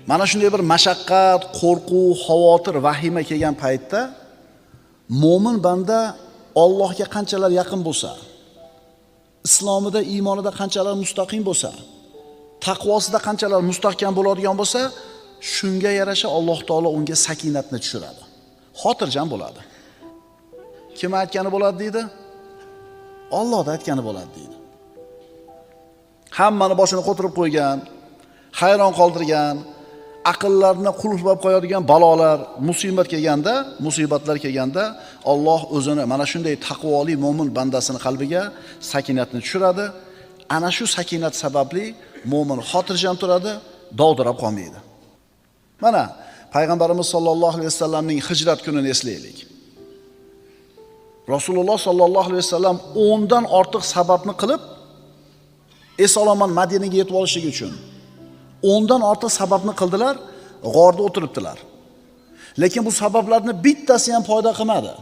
Mana shunday bir mashaqqat, qo'rquv, xavotir, vahima kelgan paytda mo'min banda Allohga qanchalar yaqin bo'lsa, islomida, iymonida qanchalar mustaqim bo'lsa, taqvosida qanchalar mustahkam bo'ladigan bo'lsa, shunga yarasha Alloh taolo unga sakinatni tushiradi. Xotirjam bo'ladi. Kim aytgani bo'ladi deydi? Alloh aytgani bo'ladi deydi. Hammani boshini qo'tirib qo'ygan, hayron qoldirgan, aqllarni qulflab qo'yadigan balolar, musibat kelganda, musibatlar kelganda Alloh o'zini mana shunday taqvoli mo'min bandasini qalbiga sakinatni tushiradi. Ana shu sakinat sababli mo'min xotirjam turadi, dovdirab qolmaydi. Mana Payg'ambarimiz sollallohu alayhi vasallamning hijrat kunini eslaylik. Rasululloh sollallohu alayhi vasallam 10 dan ortiq sababni qilib eson-omon Madinaga yetib olishligi uchun 10 dan ortiq sababni qildilar, g'orda o'tiribdilar. Lekin bu sabablarni bittasi ham foyda qilmadi.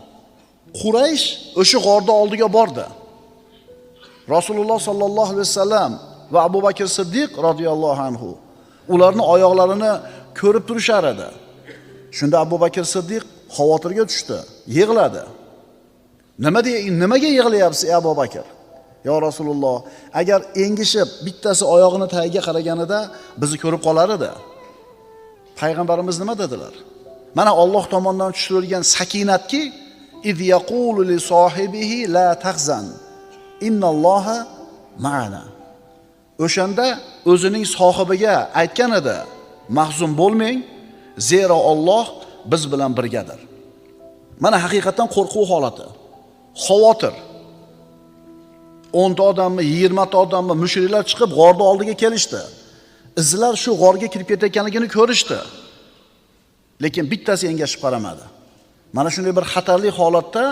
Quraysh o'sha g'orda oldiga bordi. Rasululloh sollallohu alayhi vasallam va Abu Bakr Siddiq radhiyallohu anhu ularni oyoqlarini ko'rib turishar edi. Shunda Abu Bakr Siddiq xavotirga tushdi, yig'ladi. Nimaga yig'layapsiz ey Abu Bakr? Ya Rasululloh, agar engishib bittasi oyog'ini tagiga qaraganida bizni ko'rib qolar edi. Payg'ambarimiz nima dedilar? Mana Alloh tomonidan tushirilgan sakinatki, iz yaqulu li sohibihi la tahzan innalloha ma'ana. O'shanda o'zining sohibiga aytgan edi, mahzun bo'lmang, zero Alloh biz bilan birgadir. Mana haqiqatan qo'rquv holati, xavotir. 10 ta odammi, 20 ta odammi mushriklar chiqib g'orda oldiga kelishdi. Izlar shu g'orga kirib ketayotganligini ko'rishdi. Lekin bittasi engashib qaramadi. Mana shunday bir xatarli holatda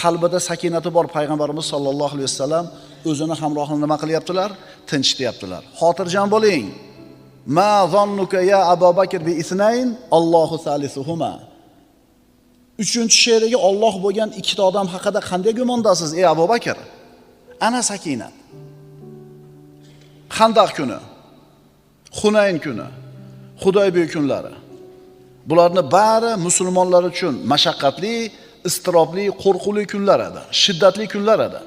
qalbida sakinati bor payg'ambarimiz sollallohu alayhi vasallam o'zini hamrohini nima qilyaptilar? Tinchityaptilar. Xotirjam bo'ling. Ma zannuka ya Abu Bakr bi isnayn Allohu salisuhuma. Uchinchi she'riga Alloh bo'lgan ikkita odam haqida qanday gumondasiz ey Abu Bakr? Ana sakinat. Xandaq kuni, Hunayn kuni, Hudaybiya kunlari. Bularni bari musulmonlar uchun mashaqqatli, iztirobli, qo'rquvli kunlar edi, shiddatli kunlar edi.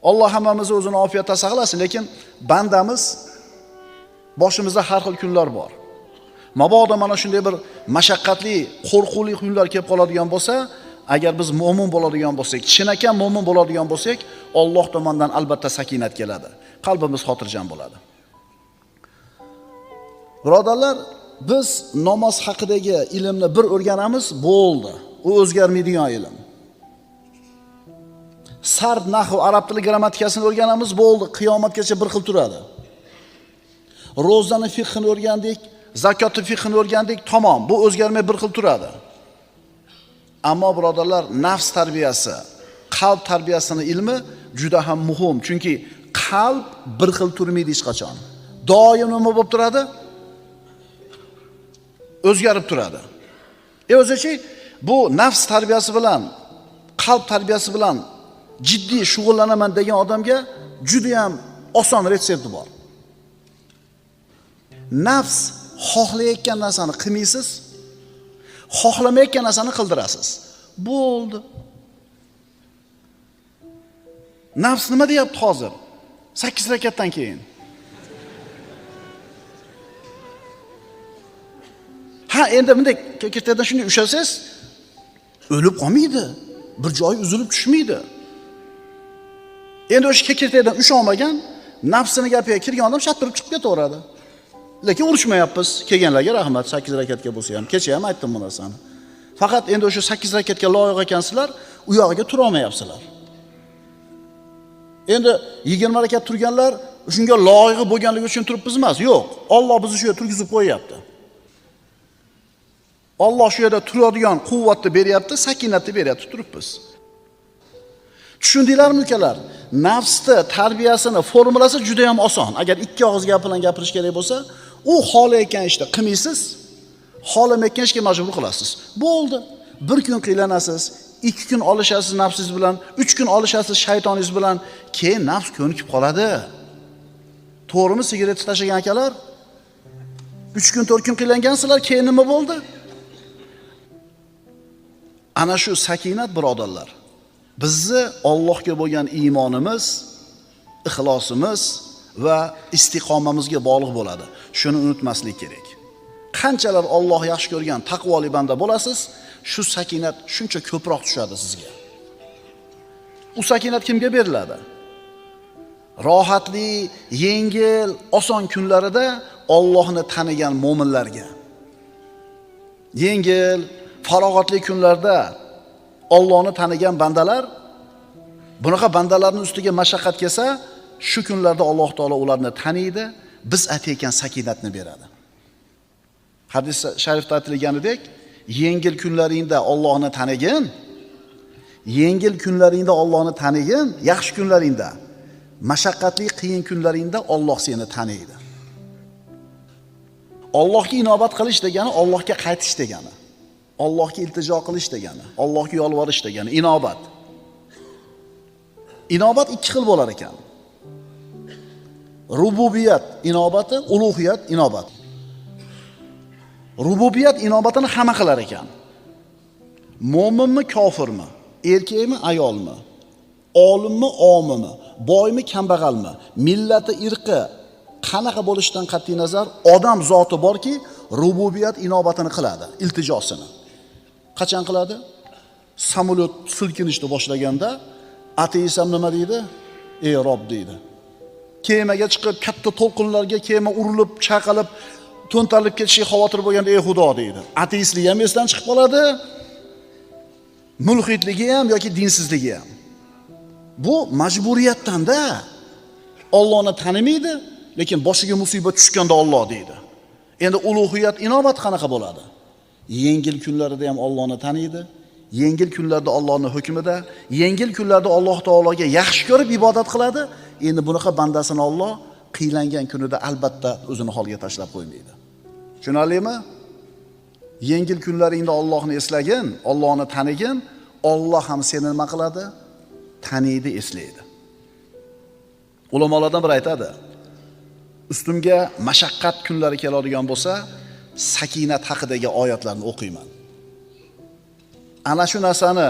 Alloh hammamizni o'zini ofiyatda saqlasin, lekin bandamiz boshimizda har xil kunlar bor. Mabodo mana shunday bir mashaqqatli, qo'rquvli kunlar kelib qoladigan bo'lsa, agar biz mo'min bo'ladigan bo'lsak, chinakam mo'min bo'ladigan bo'lsak, Alloh tomonidan albatta sakinat keladi. Qalbimiz xotirjam bo'ladi. Birodarlar, biz namoz haqidagi ilmni bir o'rganamiz, bo'ldi. U o'zgarmaydigan ilm. Sarf, nahv, arab tili grammatikasini o'rganamiz, bo'ldi, qiyomatgacha bir xil turadi. Ro'zani fiqhini o'rgandik, zakotni fiqhini o'rgandik, tamom, bu o'zgarmay bir xil turadi. Ammo birodarlar, nafs tarbiyasi, qalb tarbiyasini ilmi juda ham muhim, chunki qalb bir xil turmaydi hech qachon. Doim nima bo'lib turadi? O'zgarib turadi. O'zichi bu nafs tarbiyasi bilan, qalb tarbiyasi bilan jiddiy shug'ullanaman degan odamga juda ham oson retsepti bor. Nafs xohlayotgan narsani qilmaysiz, xohlamayotgan narsani qildirasiz. Bo'ldi. Nafs nima deyapti hozir? 8 rakatdan keyin. Ha, endi bunday kekirtadan shunday ushlasangiz, o'lib qolmaydi. Bir joyi uzilib tushmaydi. Endi o'sha kekirtadan usha olmagan, nafsini gapiga kirgan odam shat turib chiqib ketaveradi. Lekin urushmayapmiz. Kelganlarga rahmat, 8 rakatga bo'lsa ham. Kecha ham aytdim bu narsani. Faqat endi o'sha 8 rakatga loyiq ekansizlar, u yog'iga tura olmayapsizlar. Endi 20 rakat turganlar shunga loyiq bo'lganligi uchun turibmiz emas. Yo'q, Alloh bizni shu yerga turgizib qo'yapti. Alloh shu yerda turadigan quvvatni beryapti, sakinatni beryapti, turibmiz. Tushundinglarmi ukalar? Nafsni tarbiyasini formulasi juda ham oson. Agar ikki og'iz gap bilan gapirish kerak bo'lsa, u xohlayotgan ishni qilmaysiz, xohlamayotgan ishga majbur qilasiz. Bo'ldi. Bir kun qiylanasiz, 2 kun olishasiz nafsingiz bilan, 3 kun olishasiz shaytoningiz bilan, keyin nafs ko'nikib qoladi. To'g'rimi sigaret tashlagan akalar? 3 kun 4 kun qiylangansizlar, keyin nima bo'ldi? Ana shu sakinat birodarlar, bizni Allohga bo'lgan iymonimiz, ixlosimiz va istiqomamizga bog'liq bo'ladi. Shuni unutmaslik kerak. Qanchalar Alloh yaxshi ko'rgan taqvoli banda bo'lasiz, shu sakinat shuncha ko'proq tushadi sizga. U sakinat kimga beriladi? Rohatli, yengil, oson kunlarida Allohni tanigan mo'minlarga. Yengil, farog'atli kunlarda Allohni tanigan bandalar, bunaqa bandalarning ustiga mashaqqat kelsa, shu kunlarda Alloh taolo ularni taniydi, biz aytayotgan sakinatni beradi. Hadis sharifda aytilganidek, yengil kunlaringda Allohni tanigin, yengil kunlaringda Allohni tanigin, yaxshi kunlaringda, mashaqqatli qiyin kunlaringda Alloh seni taniydi. Allohga inobat qilish degani Allohga qaytish degani. Allohga iltijo qilish degani, Allohga yolvorish degani, inobat. Inobat ikki xil bo'lar ekan. Rububiyat inobati, ulug'iyat inobat. Rububiyat inobatini hamma qilar ekan. Mo'minmi, kofirmi, erkakmi, ayolmi, olimmi, omimi, boymi, kambag'almi, millati, irqi qanaqa bo'lishidan qat'iy nazar odam zoti borki, rububiyat inobatini qiladi, iltijosini. Qachon qiladi? Samolyot silkinishni boshlaganda ateist ham nima deydi? Ey Rob deydi. Kemaga chiqib katta to'lqinlarga kema urilib, chaqalib, to'ntarilib ketishiga xavotir bo'lganda ey Xudo deydi. Ateistligi ham esdan chiqib qoladi, mulhidligi ham yoki dinsizligi ham. Bu majburiyatdan-da. Allohni tanimaydi, lekin boshiga musibat tushganda Alloh deydi. Endi ulug'iyat inobat qanaqa bo'ladi? Yengil kunlarida ham Allohni taniydi, yengil kunlarda Allohning hukmida, yengil kunlarda Alloh taologa yaxshi ko'rib ibodat qiladi. Endi bunaqa bandasini Alloh qiylangan kunida albatta o'zini holga tashlab qo'ymaydi. Tushunarlimi? Yengil kunlaringda Allohni eslagin, Allohni tanigin, Alloh ham seni nima qiladi? Taniydi, eslaydi. Ulamolardan biri aytadi: ustimga mashaqqat kunlari keladigan bo'lsa, sakinat haqidagi oyatlarni o'qiyman. Ana shu narsani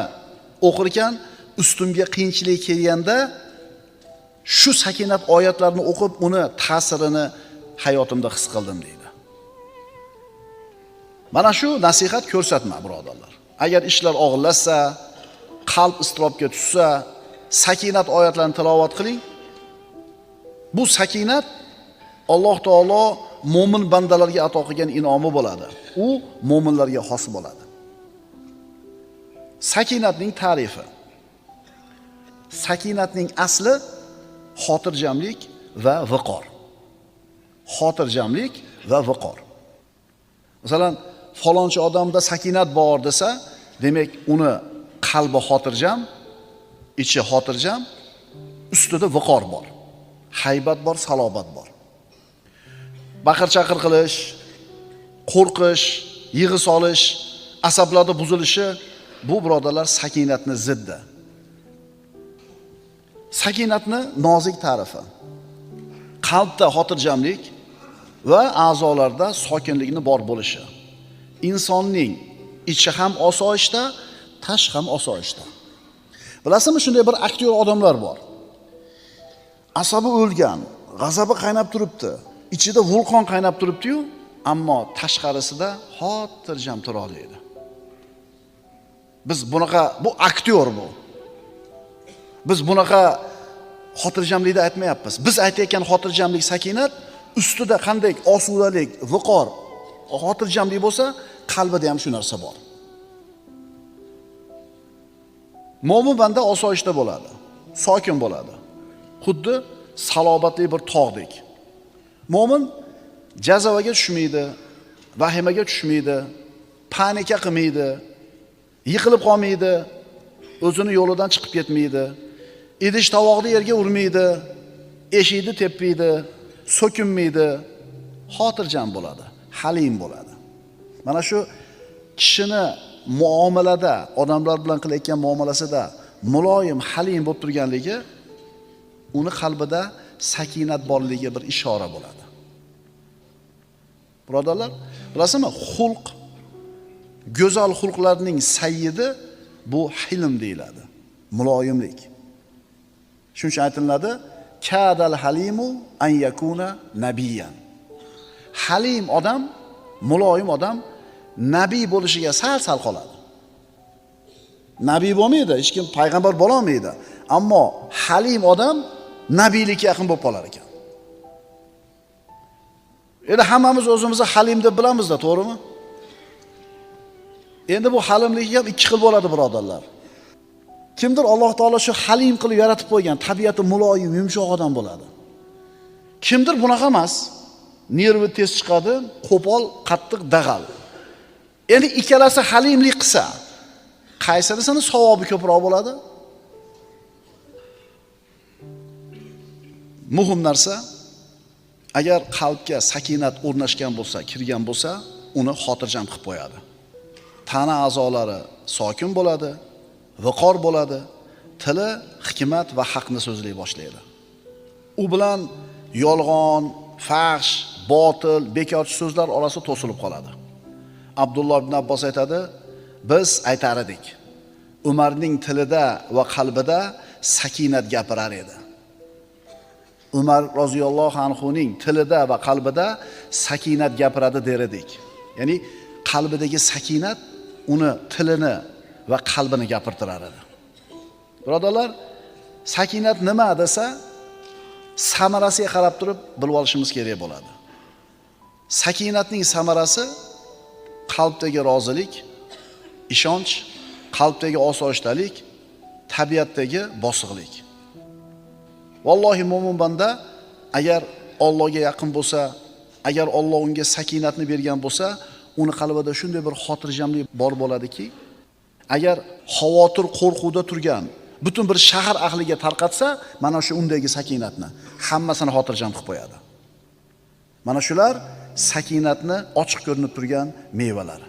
o'qirkan, ustimga qiyinchilik kelganda shu sakinat oyatlarini o'qib, uni ta'sirini hayotimda his qildim deydi. Mana shu nasihat ko'rsatma, birodarlar. Agar ishlar og'irlashsa, qalb iztirobga tushsa, sakinat oyatlarini tilovat qiling. Bu sakinat Alloh taolo mo'min bandalarga ato qilgan in'omi bo'ladi. U mo'minlarga xos bo'ladi. Sakinatning ta'rifi. Sakinatning asli xotirjamlik va viqor. Xotirjamlik va viqor. Masalan, falonchi odamda sakinat bor desa, demak uni qalbi xotirjam, ichi xotirjam, ustida viqor bor. Haybat bor, salobat bor. Baqir-chaqir qilish, qo'rqish, yig'i solish, asablarda buzilishi bu birodarlar sakinatni ziddi. Sakinatni nozik ta'rifi. Qalbda xotirjamlik va a'zolarda sokinlikni bor bo'lishi. Insonning ichi ham osoyishta, tash ham osoyishta. Bilasizmi, shunday bir aktyor odamlar bor. Asabi o'lgan, g'azabi qaynab turibdi, ichida vulqon qaynab turibdi-yu, ammo tashqarisida xotirjam tura oladi. Biz bunaqa, bu aktyor bu. Biz bunaqa xotirjamlikni aytmayapmiz. Biz aytayotgan xotirjamlik, sakinat ustida qanday osudalik, viqor, xotirjamlik bo'lsa, qalbida ham shu narsa bor. Mo'min banda osoyishta bo'ladi, sokin bo'ladi. Xuddi salobatli bir tog'dek. Mo'min jazavaga tushmaydi, vahimaga tushmaydi, panika qilmaydi, yiqilib qolmaydi, o'zini yo'lidan chiqib ketmaydi, idish tovoqni yerga urmaydi, eshikni tepmaydi, so'kinmaydi, xotirjam bo'ladi, halim bo'ladi. Mana shu kishini muomalada, odamlar bilan qilayotgan muomalasida muloyim, halim bo'lib turganligi uni qalbida sakinat borligiga bir ishora bo'ladi. Birodarlar, bilasizmi, xulq, go'zal xulqlarning sayyidi bu hilm deyiladi. Muloyimlik. Shuning uchun aytiladi, kadal halimu an yakuna nabiyyan. Halim odam, muloyim odam nabiy bo'lishiga sal-sal qoladi. Nabiy bo'lmaydi, hech kim payg'ambar bo'la olmaydi. Ammo halim odam nabiylikka yaqin bo'lib qolar ekan. Endi hammamiz o'zimizni halim deb bilamizda, to'g'rimi? Endi bu halimlik ham ikki xil bo'ladi, birodarlar. Kimdir Alloh taolo shu halim qilib yaratib qo'ygan, tabiati muloyim, yumshoq odam bo'ladi. Kimdir bunaqa emas. Nervi tez chiqadi, qo'pol, qattiq, dag'al. Endi ikkalasi halimlik qilsa, qaysinisini savobi ko'proq bo'ladi? Muhim narsa, agar qalbga sakinat o'rnashgan bo'lsa, kirgan bo'lsa, uni xotirjam qilib qo'yadi. Tana a'zolari sokin bo'ladi, viqor bo'ladi, tili hikmat va haqni so'zlay boshlaydi. U bilan yolg'on, fahsh, botil, bekorchi so'zlar orasi to'silib qoladi. Abdulloh ibn Abbos aytadi, biz aytar edik, Umarning tilida va qalbida sakinat gapirar edi. Umar roziyallohu anhuning tilida va qalbida sakinat gapiradi der edik. Ya'ni qalbidagi sakinat uni tilini va qalbini gapirtirar edi. Birodarlar, sakinat nima desa, samarasiga qarab turib bilib olishimiz kerak bo'ladi. Sakinatning samarasi qalbdagi rozilik, ishonch, qalbdagi osoyishtalik, tabiatdagi bosiqlik. Vallohi mo'min banda agar Allohga yaqin bo'lsa, agar Alloh unga sakinatni bergan bo'lsa, uni qalbida shunday bir xotirjamlik bor bo'ladiki, agar xavotir, qo'rquvda turgan butun bir shahar ahliga tarqatsa, mana shu undagi sakinatni hammasini xotirjam qilib qo'yadi. Mana shular sakinatni ochiq ko'rinib turgan mevalari.